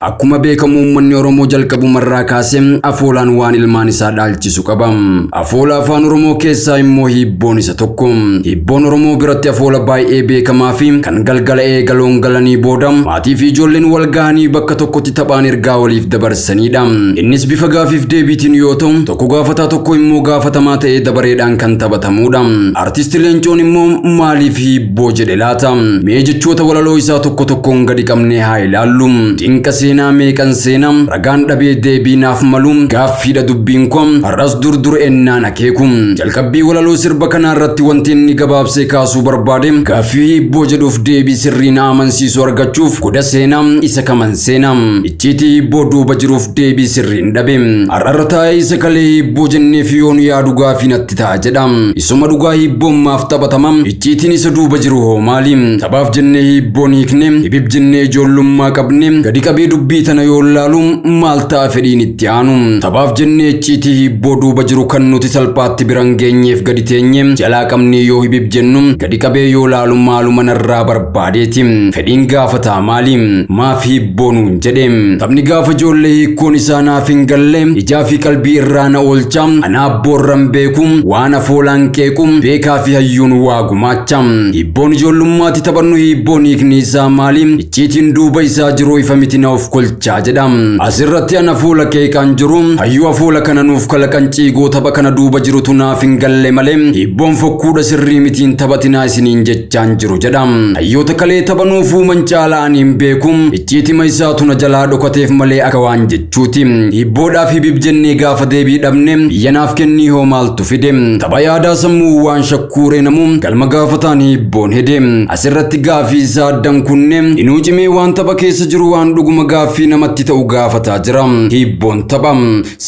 Akkuma beekamu uummanni Oromoo jalqabumarraa kaasee afoolaan waan ilmaan isaa dhaalchisu qaba. Afoola afaan Oromoo keessaa immoo hiibboon isa tokko. Hiibboon Oromoo biratti afoola baay'ee beekamaa fi kan galgala eegaloon galanii booda maatii fi ijoolleen wal gahanii bakka tokkotti taphaan ergaa waliif dabarsanidha. Innis bifa gaafiif deebiitiin yoo ta'u, tokko gaafataa tokko immoo gaafatamaa ta'ee dabareedhaan kan taphatamudha. Artisti Leencoon immoo maaliif hiibboo jedhe laata? Mee jechoota walaloo isaa tokko tokkoon gadi qabnee haa ilaallu. Dinqa seenaa meeqan seenaa ragaan dhabee deebii naaf malu gaaffiidha dubbiin koo har'as dur dur ennaan akeeku. Jalqabbii walaloo sirba kanaa irratti wanti inni gabaabsee kaasuu barbaade gaaffii hiibboo jedhuuf deebii sirrii na amansiisu argachuuf goda seenaa isa kaman seenaa icciitii hiibboo duuba jiruuf deebii sirriin dhabe. Har'arra taa'ee isa kalee hiibboo jenneef yoon yaadu gaaffii natti ta'a jedha. Isuma dhugaa hiibboon maaf taphatama? Icciitiin isa duuba jiru hoo maali? Taphaaf jennee hiibboon hiikne, hibib jennee ijoollummaa qabne, gadi qabee dubbii tana yoo laalu maal ta'a fedhiin itti aanu? Taphaaf jennee icciitii hiibboo duuba jiru kan nuti salphaatti biran geenyeef gadi teenye jalaa qabnee yoo hibib jennu gadi qabee yoo laalu maaluma narraa barbaadeeti? Fedhiin gaafataa maali? Maaf hiibboo nuun jedhe? Taphni gaafa ijoollee hiikkoon isaa naaf hin galle ijaa fi qalbii irraa na oolcha. Ana abboorran beeku waan afoolaan qeequ beekaa fi hayyuun waa gumaacha. Hiibboon ijoollummaatti taphannu hiibboon hiikni isaa maali? Icciitiin duuba isaa jiru ifa miti na of kolchaa jedha. Asirratti ana afoola qeeqaan jiru hayyuu afoola kana nuuf kalaqan ciigoo tapha kana duuba jirutu naaf hin galle malee hiibboon fokkuudha sirrii mitiin taphatinaa isiniin jechaan jiru jedha. Hayyoota kalee tapha nuuf uuman caalaa ani hin beeku icciitima isaatu na jalaa dhokateef malee akka waan jechuuti. Hiibboodhaaf hibib jennee gaafa deebii dhabne biyya naaf kennii hoo maaltu fide? Tapha yaadaa sammuu waan shakkuuree namu galma gaafataan hiibboon hede. Asirratti gaaffii isaa addan kunne inuu cimee waan tapha keessa jiru waan dhuguma gaaffii namatti ta'u gaafataa jira. Hiibboon tapha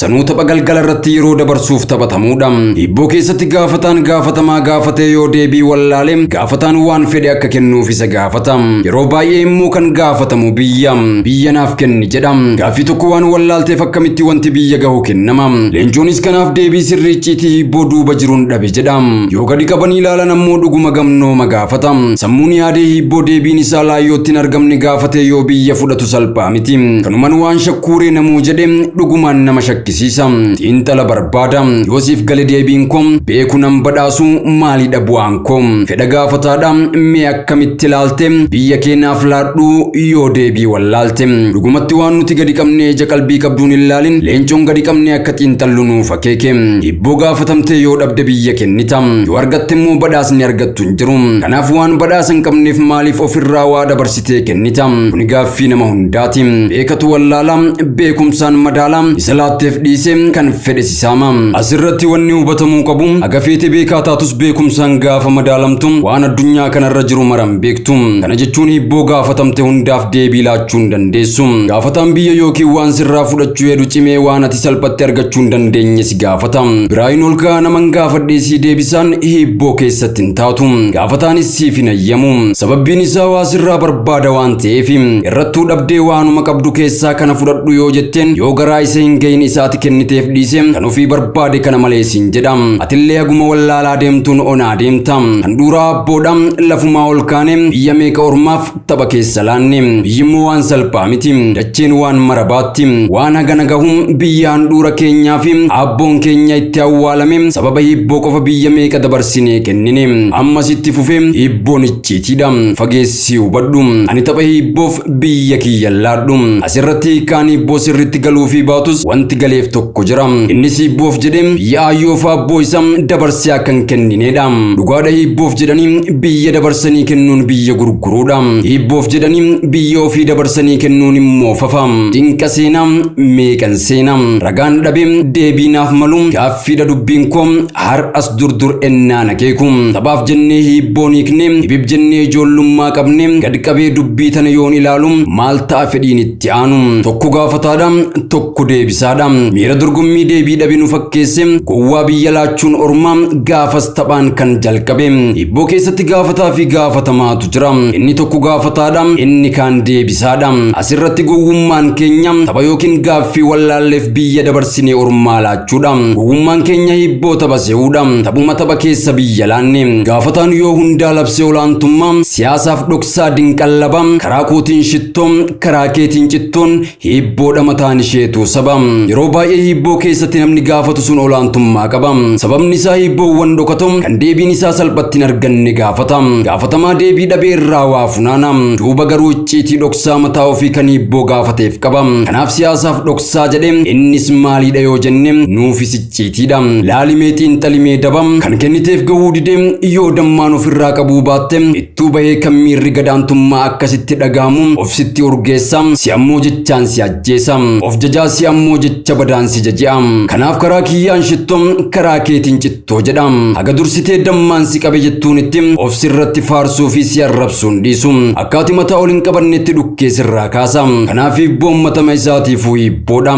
sanuu tapha galgala irratti yeroo dabarsuuf taphatamudha. Hiibboo keessatti gaafataan gaafatamaa gaafatee yoo deebii wallaale gaafataan waan fedhe akka kennuuf isa gaafata. Yeroo baay'ee immoo kan gaafatamu biyya biyya naaf kenni jedha. Gaaffii tokko waan wallaalteef akkamitti wanti biyya gahu kennama? Leencoonis kanaaf deebii sirrii icciitii hiibboo duuba jiruun dhabe jedha. Yoo gadi qabanii ilaalan ammoo dhuguma gamnooma gaafata. Sammuun yaadee hiibboo deebiin isaa laayyootti hin argamne gaafatee yoo biyya fudhatu salphaa miti. Kanumaan waan shakkuuree namuu jedhe dhugumaan nama shakkisiisa. Xiinxala barbaada. Yoo siif gale deebiin koo beeku nan badhaasu maalidha bu'aan koo? Fedha gaafataadha mee akkamitti ilaalte biyya keenyaaf laadhu yoo deebii wallaalte. Dhugumatti waan nuti gadi qabnee ija qalbii qabduun hin ilaalin leencoon gadi qabnee akka xiinxallu nuuf akeeke. Hiibboo gaafatamtee yoo dhabde biyya kennita. Yoo argatte immoo badhaasni argattu hin jiru. Kanaaf waan badhaasa hin qabneef maaliif ofirraa waa dabarsitee kennita? Kuni gaaffii nama hundaati. Beekatu wallaala, beekumsaan madaala, isa laatteef dhiise kan fedhe sisaama. Asirratti wanni hubatamuu qabu haga feete beekaa taatus beekumsaan gaafa madaalamtu waan addunyaa kanarra jiru maran beektu. Kana jechuun hiibboo gaafatamte hundaaf deebii laachuu hin dandeessu. Gaafataan biyya yookiin waan sirraa fudhachuu hedhu cimee waan ati salphatti argachuu hin dandeenye si gaafata. Biraayin ol ka'aa naman gaafadhee sii deebisaan hiibboo keessatti hin taatu. Gaafataanis siif hin ayyamu. Sababbiin isaa waa sirraa barbaada waan ta'eef irrattuu dhabdee waanuma qabdu keessaa kana fudhadhu yoo jetteen yoo garaa isa hin gahin isaati kenniteef dhiise kan ofii barbaade kana malee siin jedha. Atillee haguma wallaalaa deemtuun onaa deemta. Handhuuraa abboodha lafumaa ol kaane biyya meeqa ormaaf tapha keessa laanne. Biyyi immoo waan salphaa miti. Dacheen waan mara baatti. Waan hagana gahu biyya handhuura keenyaa fi abboon keenya itti awwaalame sababa hiibboo qofa biyya meeqa dabarsinee kennine. Ammas itti fufee hiibboon icciitiidha. Fageessii hubadhu. Ani tapha hiibboof biyya kiyya laadhu. Asirratti hiikkaan hiibboo sirriitti galuu fi baatus wanti galeef tokko jira. Innis hiibboof jedhee biyya aayyoo fi abboo isaa dabarsee akka hin kenninedha. Dhugaadha hiibboof jedhanii biyya dabarsanii kennuun biyya gurguruudha. Hiibboof jedhanii biyya ofii dabarsanii kennuun immoo fafa. Dinqa seenaa meeqan seenaa ragaan dhabee deebii naaf malu gaaffiidha dubbiin koo har'as dur dur ennaan akeeku. Taphaaf jennee hiibboon hiikne hibib jennee ijoollummaa qabne gad qabee dubbii tana yoon ilaalu maal ta'a fedhiin itti aanu. Tokko gaafataadha tokko deebisaadha. Miira dorgommii deebii dhabe nu fakkeesse gowwaa biyya laachuun ormaa gaafas taphaan kan jalqabe. Hiibboo keessatti gaafataa fi gaafatamaatu jira. Inni tokko gaafataadha inni kaan deebisaadha. Asirratti gowwummaan keenya tapha yookiin gaaffii wallaalleef biyya dabarsinee ormaa laachuudha. Gowwummaan keenya hiibboo tapha se'uudha. Taphuma tapha keessa biyya laanne. Gaafataan yoo hundaa labsee olaantummaa siyaasaaf dhoksaa dinqallaba karaa kootiin shittoo karaa keetiin cittoon hiibboodha, mataan isheetu saba. Yeroo baay'ee hiibboo keessatti namni gaafatu sun olaantummaa qaba. Sababni isaa hiibboowwan dhokatoo kan deebiin isaa salphatti hin arganne gaafata. Gaafatamaa deebii dhabee irraa waa funaana. Duuba garuu icciitii dhoksaa mataa ofii kan hiibboo gaafateef qaba. Kanaaf siyaasaaf dhoksaa jedhe. Innis maaliidha yoo jenne, nuufis icciitiidha. Laalimee, xiinxalimee, daba kan kenniteef gahuu didee yoo dammaan ofirraa qabuu baatte, ittuu bahee kan miirri gadaantummaa akkasitti dhagahamu of sitti urgeessa, si ammoo jechaan si ajjeesa. Of jajaa, si ammoo jecha badaan si jaji'a. Kanaaf karaa kiyyaan shittoo, karaa keetiin cittoo jedha. Haga dursitee dammaan si qabe jettuunitti of sirratti faarsuu fi si arrabsuun dhiisu. Akkaati mataa ol hin qabannetti dhukkee sirraa kaasa. Kanaaf hiibboon matama isaatiifuu hiibboodha.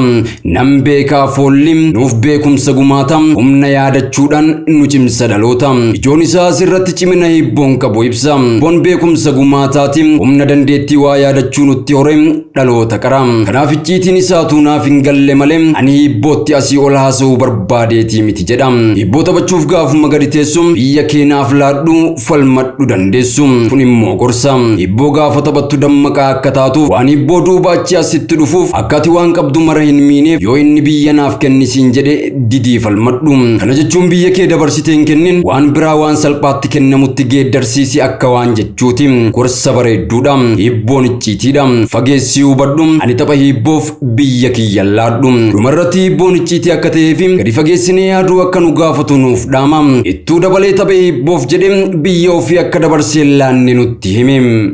Nan beekaa foolli nuuf beekumsa gumaata, humna yaadachuudhaan nu cimsa dhaloota. Ijoon isaa asirratti cimina hiibboon qabu ibsa. Hiibboon beekumsa gumaataati, humna dandeettii waa yaadachuu nutti hore, dhaloota qara. Kanaaf icciitiin isaatuu naaf hin galle malee ani hiibbootti asii ol haasa'uu barbaadeetii miti jedha. Hiibboo taphachuuf gaafuma gadi teessu biyya keenaaf laadhu, falmadhu dandeessu. Kun immoo gorsa. Hiibboo gaafa taphattu dammaqaa akka taatuuf, waan hiibboo duuba achi asitti dhufuuf, akka ati waan qabdu mara hin miineef, yoo inni biyya naaf kennisiin jedhe didii falmadhu. Kana jechuun biyya kee dabarsitee hin kennin, waan biraa waan salphaatti kennamutti geeddarsiisi akka waan jechuuti. Gorsa bareedduudha. Hiibboon icciitiidha. Fageessii hubadhu. Ani tapha hiibboof biyya kiyya laadhu. Dhumarratti hiibboon icciitii akka ta'ee fi gadi fageessinee yaaduu akka nu gaafatu nuuf dhaama. Ittuu dabalee tapha hiibboof jedhee biyya ofii akka dabarsee laanne nutti hime.